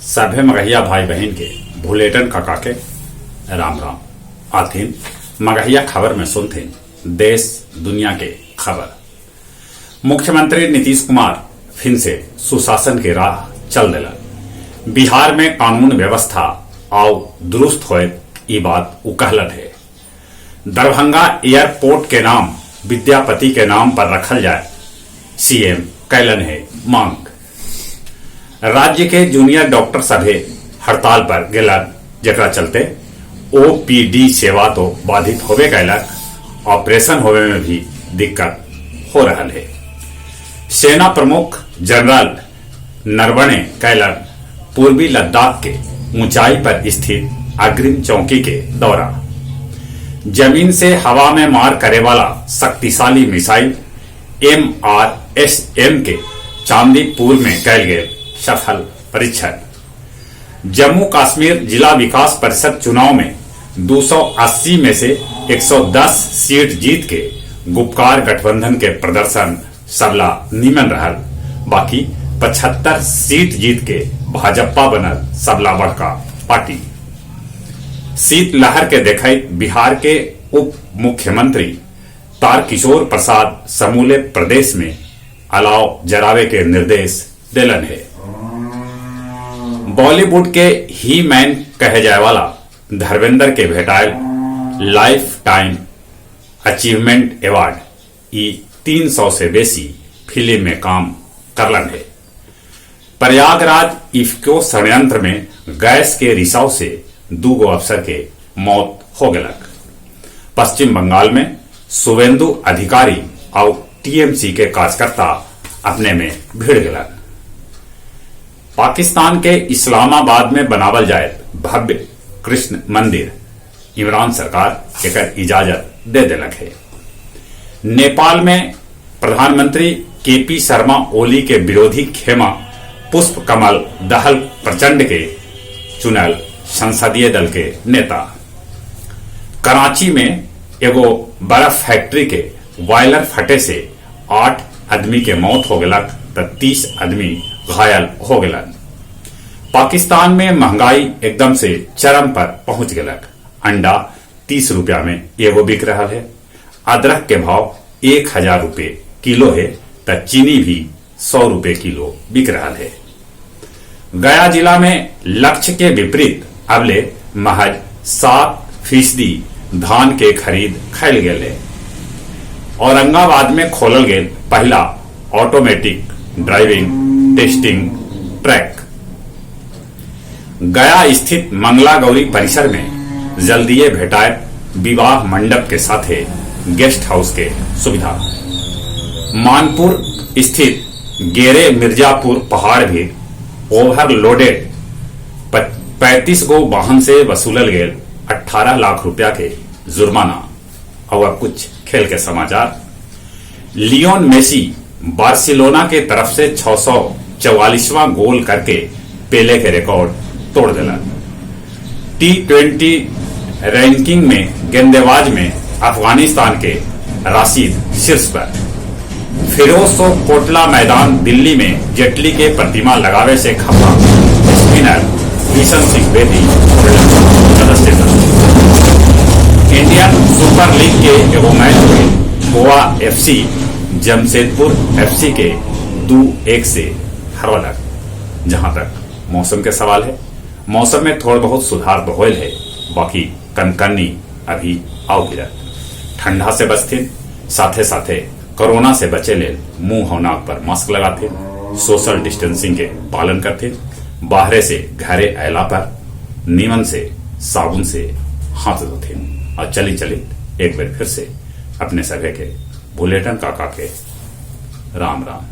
सभे मगहिया भाई बहिन के भुलेटन काका के राम राम। आथिन मगहिया खबर में सुनथिन देश दुनिया के खबर। मुख्यमंत्री नीतीश कुमार फिन से सुशासन के राह चल देलन। बिहार में कानून व्यवस्था आउ दुरुस्त होयत, ई बात उ कहलन हे। दरभंगा एयरपोर्ट के नाम विद्यापति के नाम पर रखल जाए, सीएम कैलन हे मांग। राज्य के जूनियर डॉक्टर सभे हड़ताल पर गेलन, जेकरा चलते ओपीडी सेवा तो बाधित होबे कैलक, ऑपरेशन होवे में भी दिक्कत हो रहल है। सेना प्रमुख जनरल नरवणे कैलन पूर्वी लद्दाख के ऊंचाई पर स्थित अग्रिम चौकी के दौरा। जमीन से हवा में मार करे वाला शक्तिशाली मिसाइल एमआरएसएम के चांदीपुर में कैल गेल सफल परीक्षण। जम्मू कश्मीर जिला विकास परिषद चुनाव में 280 में से 110 सीट जीत के गुपकार गठबंधन के प्रदर्शन सबला नीमन रहल, बाकी 75 सीट जीत के भाजपा बनल सबला बड़का पार्टी। शीतलहर के देखैत बिहार के उप मुख्यमंत्री तारकिशोर प्रसाद समूले प्रदेश में अलाव जरावे के निर्देश देलन है। बॉलीवुड के ही मैन कहे जाए वाला धर्मेंद्र के भेटायल लाइफ टाइम अचीवमेंट अवार्ड। ई 300 से बेसी फिल्म में काम करलन है। प्रयागराज इफ्को षड्यंत्र में गैस के रिसाव से दूगो अफसर के मौत हो गलक। पश्चिम बंगाल में शुवेंदु अधिकारी और टीएमसी के कार्यकर्ता अपने में भिड़ गलन। पाकिस्तान के इस्लामाबाद में बनावल जाए भव्य कृष्ण मंदिर, इमरान सरकार एकर इजाजत दे देलक है। नेपाल में प्रधानमंत्री केपी शर्मा ओली के विरोधी खेमा पुष्प कमल दहल प्रचंड के चुनल संसदीय दल के नेता। कराची में एगो बर्फ फैक्ट्री के बॉयलर फटे से 8 आदमी के मौत हो गलक त 30 आदमी घायल हो गलन। पाकिस्तान में महंगाई एकदम से चरम पर पहुंच गलक। अंडा 30 रुपया में एगो बिक रहा है। अदरक के भाव 1000 रुपये किलो है त चीनी भी 100 रुपये किलो बिक रहा है। गया जिला में लक्ष्य के विपरीत अबले महज 7% धान के खरीद खैल गेल। औरंगाबाद में खोलल गेल पहला ऑटोमेटिक ड्राइविंग टेस्टिंग ट्रैक। गया स्थित मंगला गौरी परिसर में जल्दीए भेटाए विवाह मंडप के साथे गेस्ट हाउस के सुविधा। मानपुर स्थित गेरे मिर्जापुर पहाड़ भी ओवरलोडेड 35 गो वाहन से वसूलल गेल 18 लाख रुपया के जुर्माना। और अब कुछ खेल के समाचार। लियोन मेसी बार्सिलोना के तरफ से 644वां गोल करके पेले के रिकॉर्ड तोड़ दिलन। टी20 रैंकिंग में गेंदबाज में अफगानिस्तान के राशिद शीर्ष पर। फिरोज शाह कोटला मैदान दिल्ली में जेटली के प्रतिमा लगावे से खफा स्पिनर बिशन सिंह बेदी सदस्यता। इंडियन सुपर लीग के एगो मैच में गोवा एफसी जमशेदपुर एफसी के 2-1 से हरवलक। जहां तक मौसम के सवाल है, मौसम में थोड़ा बहुत सुधार तो होल है, बाकी कनकनी अभी आओ गिरत। ठंडा से बचथिन, साथे साथे कोरोना से बचे लेल मुंह और नाक पर मास्क लगाथे, सोशल डिस्टेंसिंग के पालन करथे, बाहरे से घरे अयला पर नीमन से साबुन से हाथ धोथे। और चली चली एक बार फिर से अपने सभे के बुलेटन काका के राम राम।